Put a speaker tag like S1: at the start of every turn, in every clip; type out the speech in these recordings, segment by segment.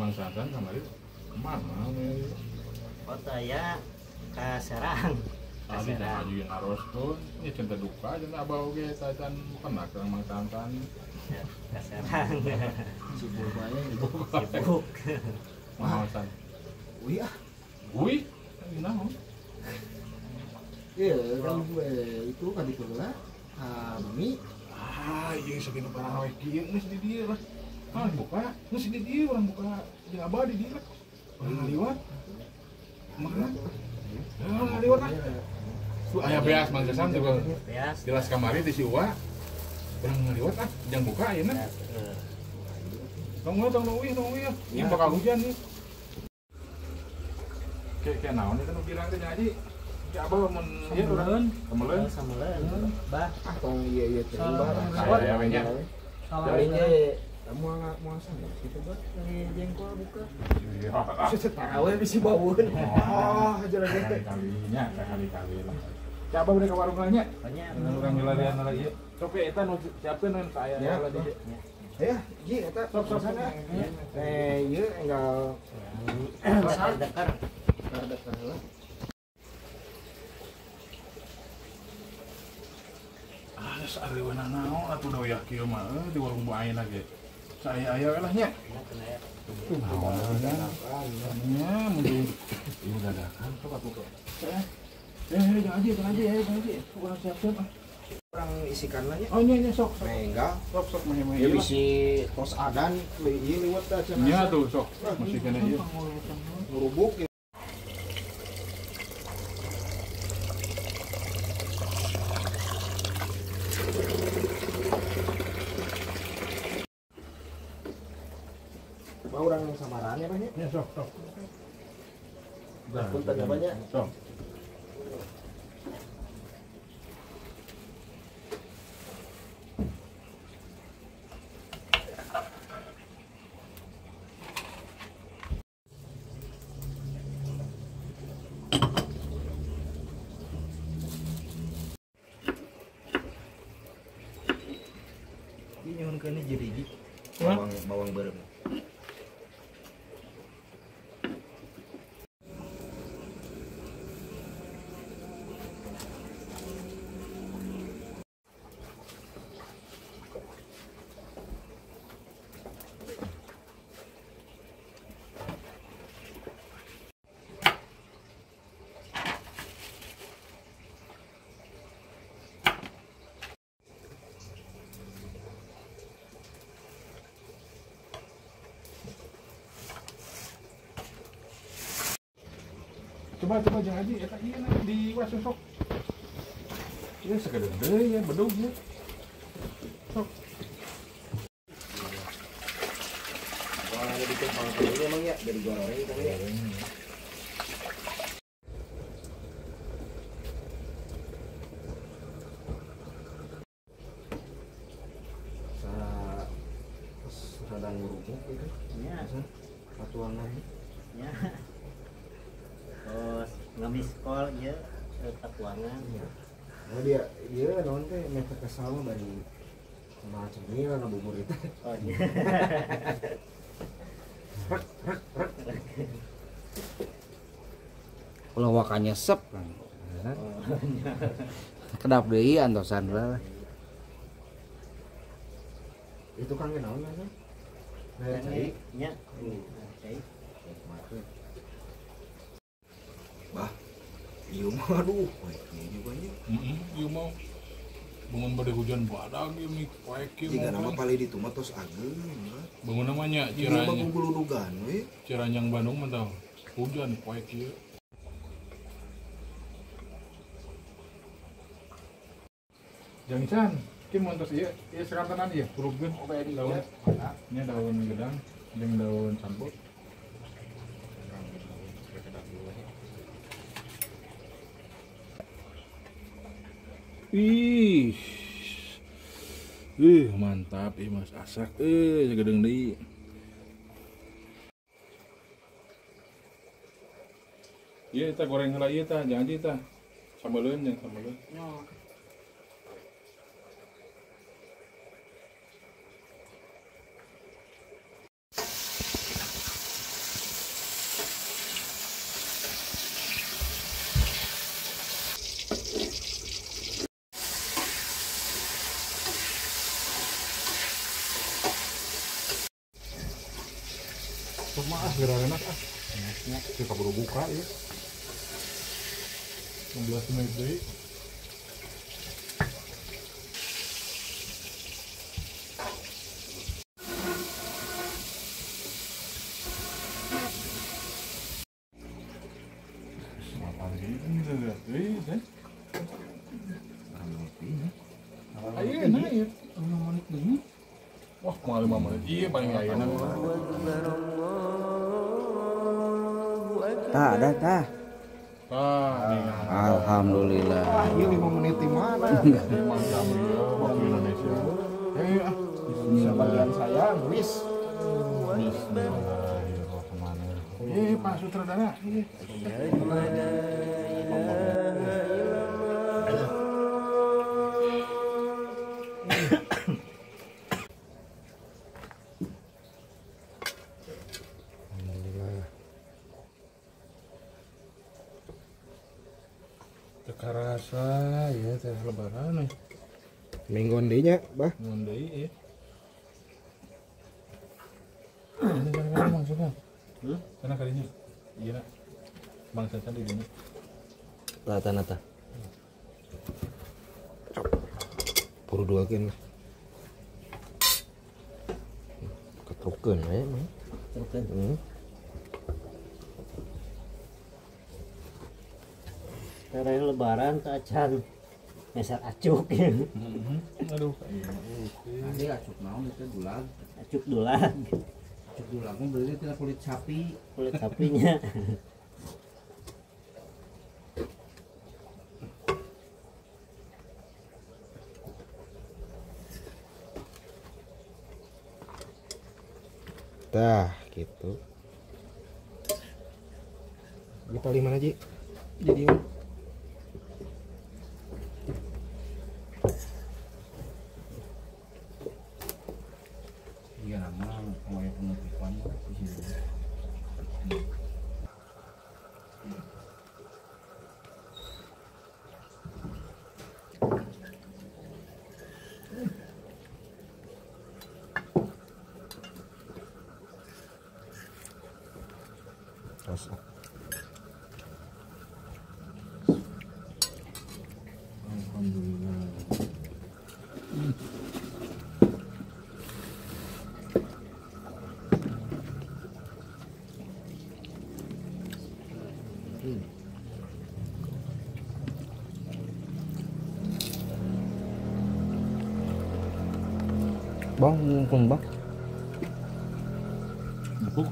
S1: Mang Sansan kamari kemana nih?
S2: Oh saya ke Serang.
S1: Tadi jangan ajuin aros tuh, ini cinta duka, cinta abah oge, tacan pernah ke Mang Sansan.
S2: Ke Serang.
S3: Sibuk aja.
S2: Sibuk.
S1: Mang Sansan.
S3: Wih ah.
S1: Wih, naon?
S3: Iya, kan gue itu kan dikelola mami.
S1: Ah, iya segini parah we kieu geus di dieu lah. Ah, buka, geus di dieu urang buka jeung abah di dieu lah. Urang ngaliwat. Mana? Ah, ngaliwat ah. Tuh aya beas Mang Sansan juga.
S2: Beas.
S1: Jelas kamari di si Uwa. Urang ngaliwat ah, jeung buka ayeuna. Tong tong uih, tong uih. Ieu bakal hujan nih. Kayak naon itu nu pirang teh Haji? Ki abah mun ieu urang sameleun.
S2: Sameleun. Bah,
S3: ah tong ieu ieu teh bah.
S1: Saya we nya.
S3: Jadinya moal sama situ bah.
S2: Lagi jengkol buka.
S1: Iya.
S3: Tawe bisi baueun. Oh, aja lagi.
S1: Kali-kalinya, kali-kali lah. Ki abah udah ke warung lah nya.
S2: Banyak.
S1: Urang milarian lagi. Sok eta nu siapkeun nu saya lah di.
S3: Ya, ji eta
S1: sok sok sana.
S3: Eh, ieu enggal
S2: dakar.
S3: Dakar lah.
S1: Ah, sarewana naon atuh da uyah kieu mah di warung bu ayeuna ge. Saaya-aya we lah nya. Tuh naon nya mun ieu dadakan sok atuh. Eh, jangan aja, jangan aja, jangan aja. Urang siap-siap ah.
S3: Urang isikan lah nya.
S1: Oh nya nya sok.
S3: Enggal.
S1: Sok sok mah mah.
S3: Ya bisi tos adan ieu liwat teh cenah.
S1: Nya tuh sok. Masih kena ieu.
S3: Ngurubuk. Mau orang yang samaran ya banyak?
S1: Ya sok sok.
S3: Punten ya banyak.
S1: Sok.
S3: Ini nyuhunkeun jerigi. Bawang bawang beureum.
S1: Coba coba jangan aja eta ieu di wasu sok. Ieu sakedeung deui ya bedug ya. Sok.
S3: Kalau ada bikin pangkal ini emang ya dari goreng kan ya. Sa rada ngurubuk gitu.
S2: Nya.
S3: Patuangan.
S2: Nya. Terus ngemis call ieu tatuangan.
S3: Oh dia ieu naon teh meh kesal bari sama cemil ngabubur itu.
S2: Oh iya.
S3: Rek rek rek.
S4: Ulah wakanya sep. Kedap deui antosan lah.
S3: Itu kan naon mah? Nah, cai
S2: nya. Cai.
S3: Bah, ieu mah aduh, poek ieu juga nya.
S1: Heeh, ieu mah bangun bade hujan badag ieu mah poek ieu.
S3: Jika nama palih ditu mah tos ageung.
S1: Bangun namanya
S3: Ciranyang. Ieu mah guguludugan we.
S1: Ciranyang Bandung mah tah hujan poek ieu. Jangan, ki mun tos ieu, ieu sakantenan ieu hurufkeun daun. Nya daun gedang jeung daun campur. Ih. Mantap ih Mas asak sagedeung deui. Ieu tah goreng heula ieu tah, jangan ieu tah. Sambeleun jeung sambeleun. Sok mah ah geura enak ah. Kita baru buka ya. 15 menit deui. Wah, mau 5 menit. Iya, paling ayeuna.
S4: Tah, ada tah.
S1: Tah,
S4: alhamdulillah.
S3: Wah, ieu 5 menit di mana?
S1: 5 jam ieu waktu Indonesia. Eh, ah,
S3: bisa bagian saya wis.
S1: Bismillahirrahmanirrahim. Eh, Pak Sutradara. Terasa ya teh lebaran nih.
S3: Mingguan deui nya, Bah.
S1: Mingguan deui ya. Ini kan maksudnya. Heeh, sana kalinya. Iya. Bang Caca di sini.
S4: Tah tah tah.
S3: Puru duakeun lah. Ketrukeun we mah.
S2: Ketrukeun.
S3: Heeh.
S2: Karena lebaran ke acan meser acuk ya.
S1: Aduh.
S4: Ade acuk naon itu dulag.
S2: Acuk dulag.
S4: Acuk dulag mah berarti tina kulit sapi.
S2: Kulit sapinya.
S3: Tah, gitu. Ini paling mana, Ji?
S4: Jadi
S1: iya nama mau yang penutupan di sini.
S3: Terus.
S1: Alhamdulillah.
S4: Bang, ngumpul bang.
S1: Empuk.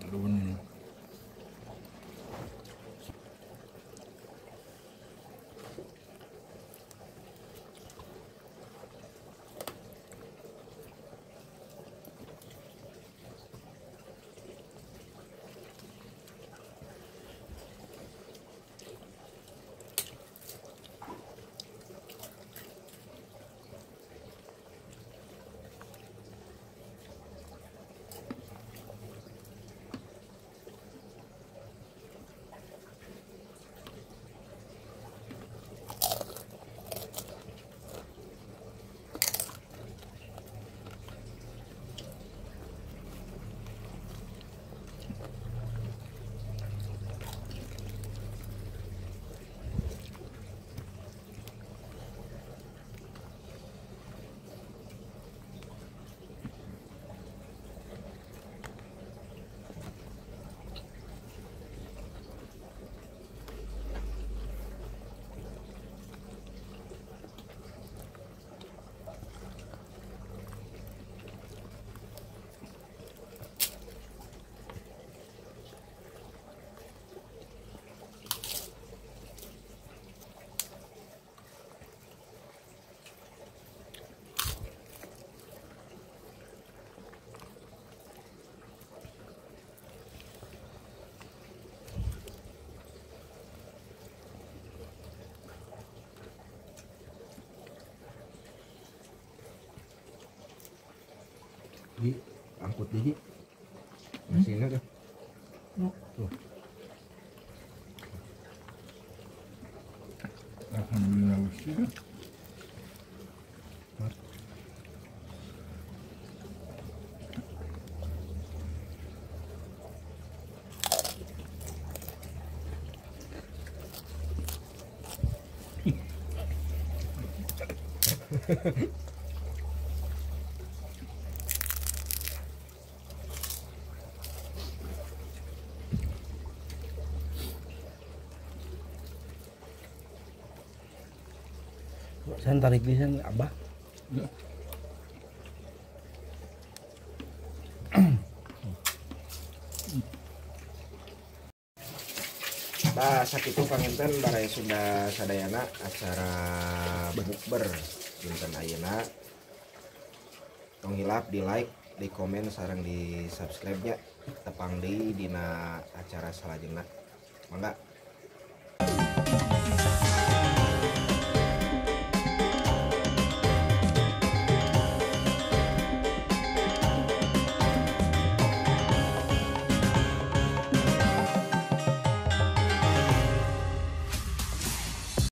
S1: Aduh,
S3: Di angkut deui. Mesinnya tuh. Tuh.
S1: Alhamdulillah Gusti.
S4: Saya tarik pisan Abah.
S1: Ya.
S3: Nah, sakitu panginten Baraya Sunda sadayana acara bukber dinten ayeuna. Tong hilap di like, di komen sareng di subscribe nya. Tepang deui dina acara salajengna. Mangga.